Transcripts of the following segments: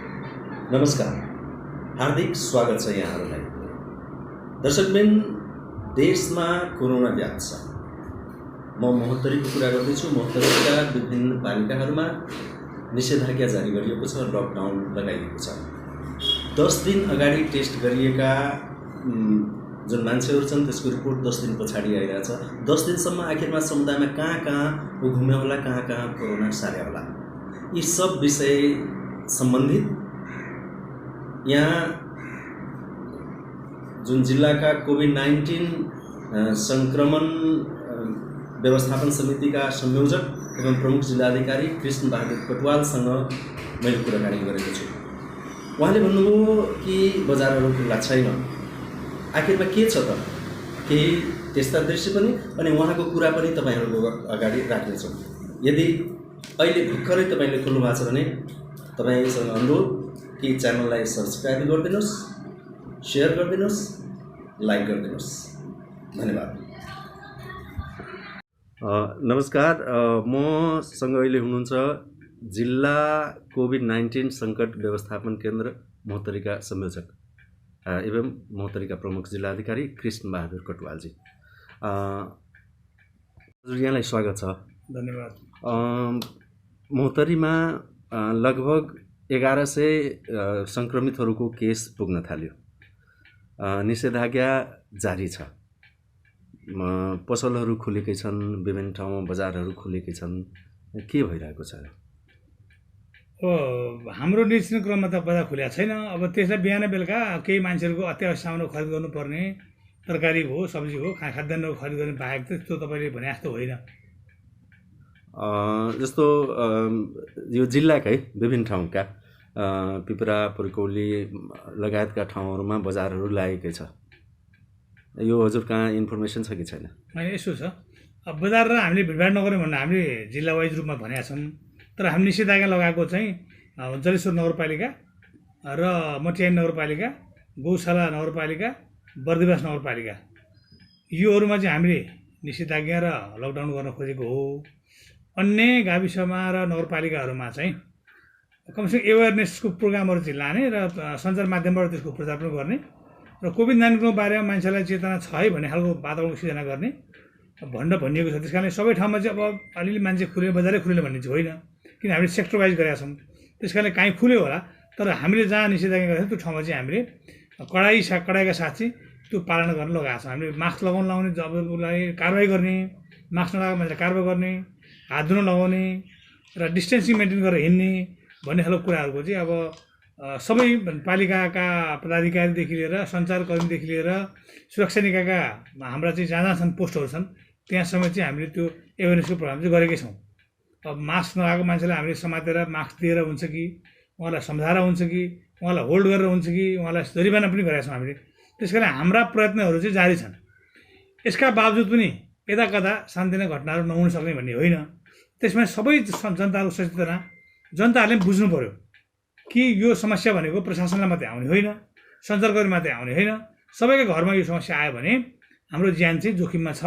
नमस्कार, हार्दिक स्वागत छ यहाँहरूलाई। दर्शकबिन, देशमा कोरोना व्याप्छ। म महोत्तरीको कुरा गर्दैछु। महोत्तरीका विभिन्न पालिकाहरूमा निषेधाज्ञा जारी गरिएको छ, लकडाउन लगाइएको छ। 10 दिन अगाडि टेस्ट गरिएका जुन मान्छेहरू छन् त्यसको रिपोर्ट 10 दिन पछाडि आइरहेछ। 10 दिनसम्म आखिरमा समुदायमा कहाँ ऊ घुम्यो होला, कहाँ कोरोना सार्यो होला, यी सब विषय सम्बन्धित यहाँ जुन जिल्लाका कोभिड-19 संक्रमण व्यवस्थापन समितिका संयोजक एवं प्रमुख जिल्लाधिकारी कृष्ण बहादुर कटुवालसँग मैले कुराकानी गरेको छु। उहाँले भन्नुभयो कि बजारहरू खुल्ला छैन। आखिरमा के छ त, केही त्यस्ता दृश्य पनि अनि उहाँको कुरा पनि तपाईहरूको अगाडि राख्नेछौँ। यदि अहिले भर्खरै तपाईले खोल्नु भएको छ भने तपाईसँग अनुरोध कि च्यानललाई सब्सक्राइब गरिदिनुहोस्, शेयर गरिदिनुहोस्, लाइक गरिदिनुहोस्। धन्यवाद। नमस्कार, मसँग अहिले हुनुहुन्छ जिल्ला कोभिड-19 सङ्कट व्यवस्थापन केन्द्र महोत्तरीका संयोजक एवं महोत्तरीका प्रमुख जिल्लाधिकारी कृष्ण बहादुर कटुवालजी। हजुर, यहाँलाई स्वागत छ। धन्यवाद। महोत्तरीमा लगभग 1100 सङ्क्रमितहरूको केस पुग्न थाल्यो। निषेधाज्ञा जारी छ। पसलहरू खुलेकै छन्, विभिन्न ठाउँमा बजारहरू खुलेकै छन्। के भइरहेको छ? हाम्रो निरीक्षण क्रममा त बजार खुलेको छैन। अब त्यसलाई बिहान बेलुका केही मान्छेहरूको अत्यावश्यक सामान खरिद गर्नुपर्ने, तरकारी हो, सब्जी हो, खाद्यान्नहरू खरिद गर्ने बाहेक त त्यस्तो तपाईँले भने जस्तो होइन। जस्तो यो जिल्लाकै विभिन्न ठाउँका पिपरा, पुर्कौली लगायतका ठाउँहरूमा बजारहरू लागेकै छ। यो हजुर कहाँ इन्फर्मेसन छ कि छैन? होइन, यसो छ। अब बजार र हामीले भिडभाड नगर्ने भन्ने हामीले जिल्ला वाइज रूपमा भनेका छौँ। तर हामी निषेधाज्ञा लगाएको चाहिँ जलेश्वर नगरपालिका र मटियानी नगरपालिका, गौशाला नगरपालिका, बर्दिवास नगरपालिका, योहरूमा चाहिँ हामीले निषेधाज्ञा र लकडाउन गर्न खोजेको हो। अन्य गाविसमा र नगरपालिकाहरूमा चाहिँ कमसेकम एवेरनेसको प्रोग्रामहरू चाहिँ लाने र सञ्चार माध्यमबाट त्यसको प्रचार पनि गर्ने र कोभिड-19को बारेमा मान्छेलाई चेतना छ है भन्ने खालको वातावरणको सिर्जना गर्ने भनेर भनिएको छ। त्यस कारणले सबै ठाउँमा चाहिँ अब अलिअलि मान्छे खुल्यो, बजारै खुल्यो भन्ने चाहिँ होइन, किन हामीले सेक्टर वाइज गरेका छौँ। त्यस कारणले काहीँ खुल्यो होला, तर हामीले जहाँ निषेधाज्ञा गरेको छ त्यो ठाउँमा चाहिँ हामीले कडाइका साथ चाहिँ त्यो पालना गर्न लगाएको छौँ। हामीले मास्क लगाउने जब उसलाई कारवाही गर्ने, मास्क नलगाएको मान्छेलाई कारवाही गर्ने, हात धुन लगाउने र डिस्टेन्सिङ मेन्टेन गरेर हिँड्ने भन्ने खालको कुराहरूको चाहिँ अब सबै पालिकाका पदाधिकारीदेखि लिएर सञ्चारकर्मीदेखि लिएर सुरक्षा निकायका हाम्रा चाहिँ जहाँ छन् पोस्टहरू छन् त्यहाँसम्म चाहिँ हामीले त्यो एवेरनेसको प्रोग्राम चाहिँ गरेकै छौँ। अब मास्क नलाएको मान्छेलाई हामीले समातेर मास्क दिएर हुन्छ कि, उहाँलाई सम्झाएर हुन्छ कि, उहाँलाई होल्ड गरेर हुन्छ कि, उहाँलाई जरिवाना पनि गरेका छौँ हामीले। त्यस कारण हाम्रा प्रयत्नहरू चाहिँ जारी छन्। यसका बावजुद पनि यता कता सानोतिनो घटनाहरू नहुन सक्ने भन्ने होइन। त्यसमा सबै जनताको सचेतना, जनताहरूले पनि बुझ्नु पर्यो कि यो समस्या भनेको प्रशासनलाई मात्रै आउने होइन, सञ्चारकर्मी मात्रै आउने होइन, सबैको घरमा यो समस्या आयो भने हाम्रो ज्यान चाहिँ जोखिममा छ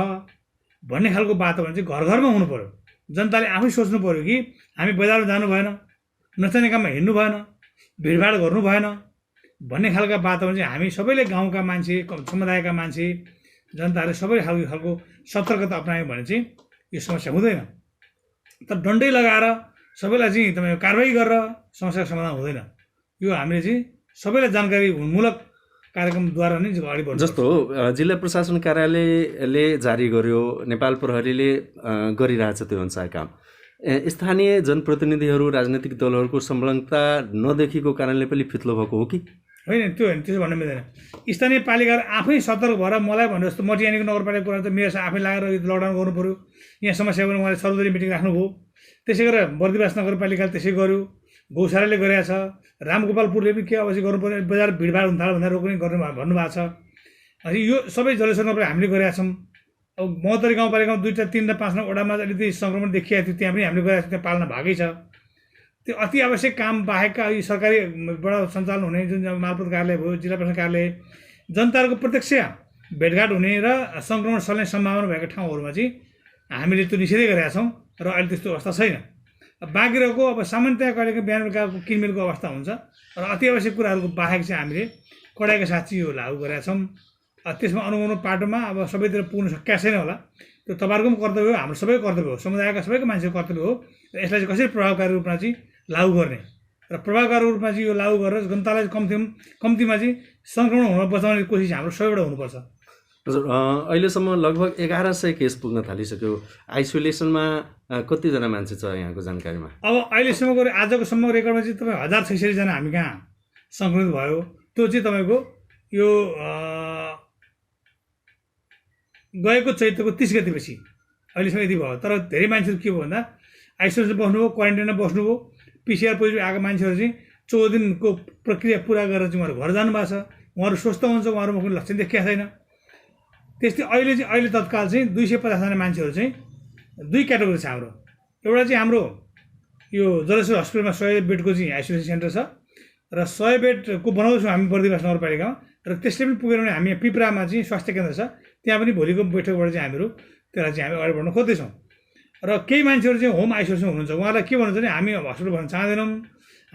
भन्ने खालको वातावरण चाहिँ घर घरमा हुनु पर्यो। जनताले आफै सोच्नु पर्यो कि हामी बजारमा जानु भएन, नचाहिने काममा हिँड्नु भएन, भिडभाड गर्नु भएन भन्ने खालका वातावरण चाहिँ हामी सबैले गाउँका मान्छे, समुदायका मान्छे, जनताहरूले सबै खालको सतर्कता अपनायो भने चाहिँ यो समस्या हुँदैन। तर डन्डै लगाएर सबैलाई चाहिँ तपाईँ कारवाही गरेर समस्याको समाधान हुँदैन। यो हामीले चाहिँ सबैलाई जानकारीमूलक कार्यक्रमद्वारा नै अगाडि बढ्छ। जस्तो जिल्ला प्रशासन कार्यालयले जारी गर्यो, नेपाल प्रहरीले गरिरहेछ त्यो अनुसार काम। स्थानीय जनप्रतिनिधिहरू, राजनैतिक दलहरूको संलग्नता नदेखिएको कारणले पनि फित्लो भएको हो कि होइन? त्यो होइन, त्यसो भन्नु मिल्दैन। स्थानीय पालिकाहरू आफै सतर्क भएर मलाई भने जस्तो मटियानीको नगरपालिका कुरा त मेरो आफै लागेर लकडाउन गर्नु पऱ्यो, यहाँ समस्या पनि उहाँले सर्वदलीय मिटिङ राख्नुभयो। त्यसै गरेर बर्दिवास नगरपालिकाले त्यसै गर्यो, गौशालाले गरेका छ, रामगोपालपुरले पनि के अवश्य गर्नुपर्ने, बजार भिडभाड हुन थाल्यो भनेर रोक्ने गर्नु भन्नुभएको छ। यो सबै जलेश्वर नगरपालिका हामीले गरेका छौँ। अब महोत्तरी गाउँपालिकामा 2, 3 र 5 वडामा अलिकति सङ्क्रमण देखिएको थियो, त्यहाँ पनि हामीले गरेका छौँ, त्यहाँ पालना भएकै छ। त्यो अति आवश्यक काम बाहेकका यी सरकारीबाट सञ्चालन हुने जुन मालपोत कार्यालय भयो, जिल्ला प्रशासन कार्यालय, जनताहरूको प्रत्यक्ष भेटघाट हुने र सङ्क्रमण सर्ने सम्भावना भएका ठाउँहरूमा चाहिँ हामीले त्यो निषेधै गरेका छौँ र अहिले त्यस्तो अवस्था छैन। बाँकी रहेको अब सामान्यतया कहिलेकाहीँ बिहान बेलुकाको किनमेलको अवस्था हुन्छ र अति आवश्यक कुराहरूको बाहेक चाहिँ हामीले कडाइका साथ चाहिँ यो लागू गरेका छौँ। त्यसमा अनुगमन पाटोमा अब सबैतिर पुग्न सकिएको छैन होला, त्यो तपाईँहरूको पनि कर्तव्य हो, हाम्रो सबैको कर्तव्य हो, समुदायका सबैको मान्छेको कर्तव्य हो। र यसलाई चाहिँ कसरी प्रभावकारी रूपमा चाहिँ लागू गर्ने र प्रभावकारी रूपमा चाहिँ यो लागू गरेर जनतालाई कम्तीमा चाहिँ सङ्क्रमण हुन बचाउने कोसिस हाम्रो सबैबाट हुनुपर्छ। हजुर, अहिलेसम्म लगभग 1100 केस पुग्न थालिसक्यो। आइसोलेसनमा कतिजना मान्छे छ यहाँको जानकारीमा? अब अहिलेसम्मको आजको सम्मको रेकर्डमा चाहिँ तपाईँ 1046 जना हामी कहाँ सङ्क्रमित भयो। त्यो चाहिँ तपाईँको यो गएको चैत्रको 30 गतेपछि अहिलेसम्म यति भयो। तर धेरै मान्छेहरू के भयो भन्दा आइसोलेसन बस्नुभयो, क्वारेन्टाइनमा बस्नुभयो। PCR पोजिटिभ आएको मान्छेहरू चाहिँ 14 दिनको प्रक्रिया पुरा गरेर चाहिँ उहाँहरू घर जानुभएको छ। उहाँहरू स्वस्थ हुन्छ, उहाँहरूमा कुनै लक्षण देखिएको छैन। त्यस्तै अहिले तत्काल चाहिँ 250 जना मान्छेहरू चाहिँ 2 क्याटेगोरी छ हाम्रो। एउटा चाहिँ हाम्रो यो जलेश्वर हस्पिटलमा 100 बेडको चाहिँ आइसोलेसन सेन्टर छ र 100 बेडको बनाउँछौँ हामी बर्दिवास नगरपालिकामा। र त्यसले पनि पुगेर भने हामी पिपरामा चाहिँ स्वास्थ्य केन्द्र छ, त्यहाँ पनि भोलिको बैठकबाट चाहिँ हामीहरू त्यसलाई चाहिँ हामी अगाडि बढ्न खोज्दैछौँ। र केही मान्छेहरू चाहिँ होम आइसोलेसन हुनुहुन्छ, उहाँलाई के भन्नुहुन्छ भने हामी हस्पिटल भन्न चाहँदैनौँ,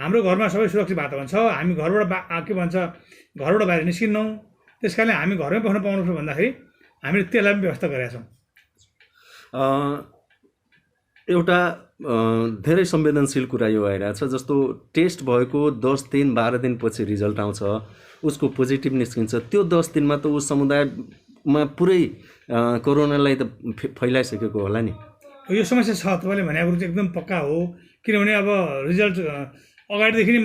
हाम्रो घरमा सबै सुरक्षित वातावरण छ, हामी घरबाट बाहिर निस्किन्नौँ, त्यस कारणले हामी घरमै बस्न पाउनुपर्छ भन्दाखेरि हामीले त्यसलाई पनि व्यवस्था गरेका छौँ। एउटा धेरै संवेदनशील कुरा यो आइरहेछ, जस्तो टेस्ट भएको 10 दिन 12 दिनपछि रिजल्ट आउँछ, उसको पोजिटिभ निस्किन्छ, त्यो 10 दिनमा त ऊ समुदायमा पुरै कोरोनालाई त फैलाइसकेको होला नि। यो समस्या छ, तपाईँले भनेको कुरो चाहिँ एकदम पक्का हो। किनभने अब रिजल्ट अगाडिदेखि नै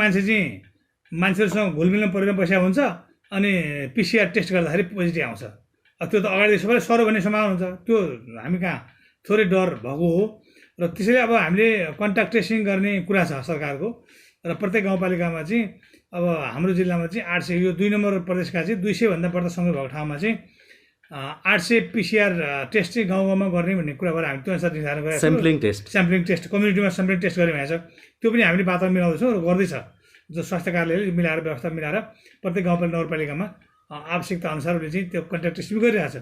मान्छेहरूसँग घुलमिलमा परेर बसेको हुन्छ, अनि PCR टेस्ट गर्दाखेरि पोजिटिभ आउँछ। त्यो त अगाडिदेखि सबैलाई सरो भन्ने सम्भावना हुन्छ, त्यो हामी कहाँ थोरै डर भएको हो। र त्यसैले अब हामीले कन्ट्याक्ट ट्रेसिङ गर्ने कुरा छ सरकारको। र प्रत्येक गाउँपालिकामा चाहिँ अब हाम्रो जिल्लामा चाहिँ 800, यो 2 नम्बर प्रदेशका चाहिँ 200 भन्दा बढ्ता सङ्ख्या भएको ठाउँमा चाहिँ 800 PCR टेस्ट चाहिँ गाउँमा गर्ने भन्ने कुराबाट हामी त्यो अनुसार निर्धारण गरेका छौँ। स्याम्पलिङ टेस्ट कम्युनिटीमा स्याम्पलिङ टेस्ट गर्ने भएको छ, त्यो पनि हामीले वातावरण मिलाउँदैछौँ र गर्दैछ। जो स्वास्थ्य कार्यालयले मिलाएर व्यवस्था मिलाएर प्रत्येक गाउँपालिका नगरपालिकामा आवश्यकता अनुसार उसले चाहिँ त्यो कन्ट्याक्ट ट्रेसिङ गरिरहेछ।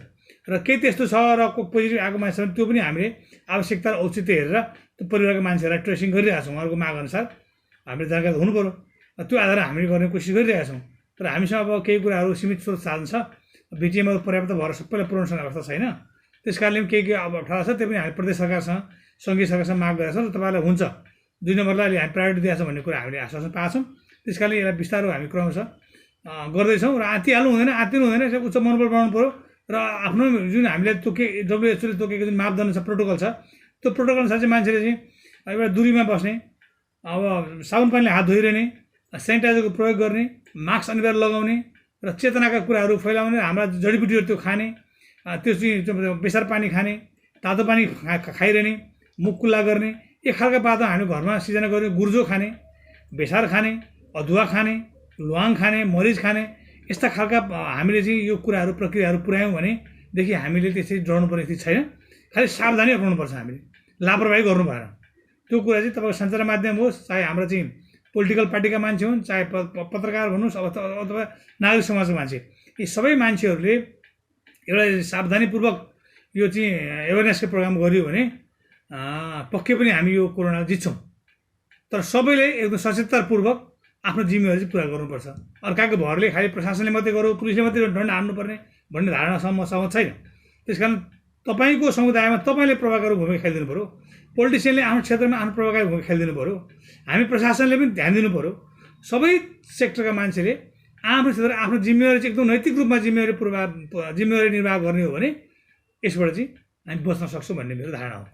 र केही त्यस्तो छ र पोजिटिभ आएको मान्छेहरू त्यो पनि हामीले आवश्यकता र औचित्य हेरेर त्यो परिवारका मान्छेहरूलाई ट्रेसिङ गरिरहेछौँ। उहाँहरूको माग अनुसार हामीले जानकारी हुनु पऱ्यो, त्यो आधारमा हामीले गर्ने कोसिस गरिरहेका छौँ। तर हामीसँग अब केही कुराहरू सीमित स्रोत साधन छ, BTMहरू पर्याप्त भएर सबैलाई पुर्याउन सक्ने अवस्था छैन। त्यस कारणले पनि केही अब अप्ठ्यारो छ, त्यो पनि हामी प्रदेश सरकारसँग सङ्घीय सरकारसँग माग गरेका छौँ र तपाईँलाई हुन्छ 2 नम्बरलाई अहिले हामी प्रायोरिटी दिएका छौँ भन्ने कुरा हामीले आश्वासन पाएको छौँ। त्यस कारणले यसलाई बिस्तारो हामी क्रमशः गर्दैछौँ र आत्तिहाल्नु हुँदैन, आत्तिनु हुँदैन, यसो उच्च मनोबल बनाउनु पऱ्यो। र आफ्नो जुन हामीले WHO ले तोकेको जुन मापदण्ड छ, प्रोटोकल छ, त्यो प्रोटोकल अनुसार चाहिँ मान्छेले चाहिँ एउटा दूरीमा बस्ने, अब साबुन पानीले हात धोइरहने, सेनिटाइजरको प्रयोग गर्ने, मास्क अनिवार्य लगाउने र चेतनाका कुराहरू फैलाउने, हाम्रा जडीबुटीहरू त्यो खाने, त्यो चाहिँ बेसार पानी खाने, तातो पानी खाइरहने, मुख कुल्ला गर्ने, एक खालका बाटो हामीले घरमा सिर्जना गर्ने, गुर्जो खाने, बेसार खाने, अदुवा खाने, ल्वाङ खाने, मरिच खाने, यस्ता खालका हामीले चाहिँ यो कुराहरू प्रक्रियाहरू पुर्यायौँ भनेदेखि हामीले त्यसरी डराउनुपर्ने स्थिति छैन। खालि सावधानी अपनाउनुपर्छ, हामीले लापरवाही गर्नु भएन। त्यो कुरा चाहिँ तपाईँको सञ्चार माध्यम होस्, चाहे हाम्रो चाहिँ पोलिटिकल पार्टीका मान्छे हुन्, चाहे पत्रकार भन्नुहोस् अथवा नागरिक समाजको मान्छे, यी सबै मान्छेहरूले एउटा सावधानीपूर्वक यो चाहिँ एवेरनेसको प्रोग्राम गरियो भने पक्कै पनि हामी यो कोरोना जित्छौँ। तर सबैले एकदम सचेततापूर्वक आफ्नो जिम्मेवारी चाहिँ पुरा गर्नुपर्छ। अर्काको भरले खालि प्रशासनले मात्रै गरौँ, पुलिसले मात्रै दण्ड हान्नुपर्ने भन्ने धारणासम्म सहमत छैन। त्यस कारण तपाईँको समुदायमा तपाईँले प्रभावकारी भूमिका खेलिदिनु पऱ्यो, पोलिटिसियनले आफ्नो क्षेत्रमा आफ्नो प्रभावकारी भूमिका खेलिदिनु पऱ्यो, हामी प्रशासनले पनि ध्यान दिनु पऱ्यो। सबै सेक्टरका मान्छेले आफ्नो क्षेत्र आफ्नो जिम्मेवारी चाहिँ एकदम नैतिक रूपमा जिम्मेवारी निर्वाह गर्ने हो भने यसबाट चाहिँ हामी बच्न सक्छौँ भन्ने मेरो धारणा हो।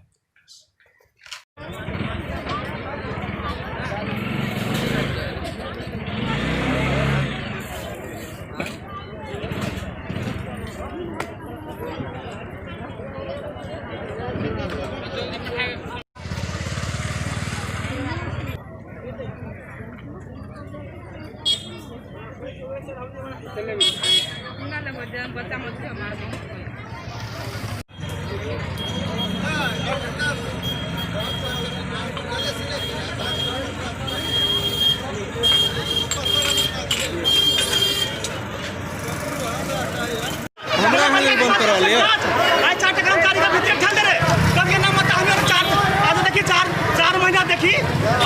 कर्मचारी का भित्र ठंड रे कभी ना मत हमें 4 आज देखिए 4 महीना कि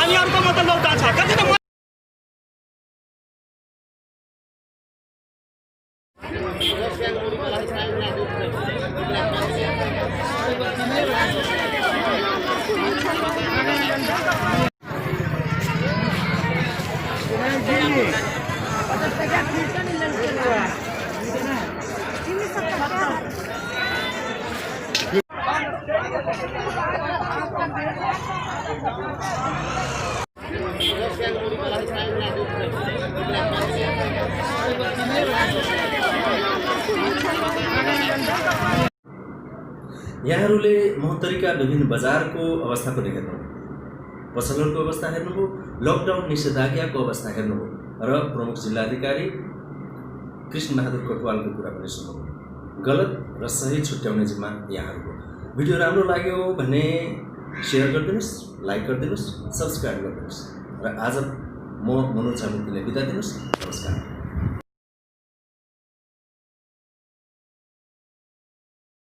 अनि अर्कोमा त लौटा छ कति त यहाँहरूले महोत्तरीका विभिन्न बजारको अवस्था पनि हेर्नुभयो, पसलहरूको अवस्था हेर्नुभयो, लकडाउन निषेधाज्ञाको अवस्था हेर्नुभयो र प्रमुख जिल्लाधिकारी कृष्णबहादुर कटुवालको कुरा पनि सुन्नुभयो। गलत र सही छुट्याउने जिम्मा यहाँहरूको। भिडियो राम्रो लाग्यो भने सेयर गरिदिनुहोस्, लाइक गरिदिनुहोस्, सब्सक्राइब गरिदिनुहोस् र आज म मनोज झामुकीले बिदा दिनुहोस्। नमस्कार।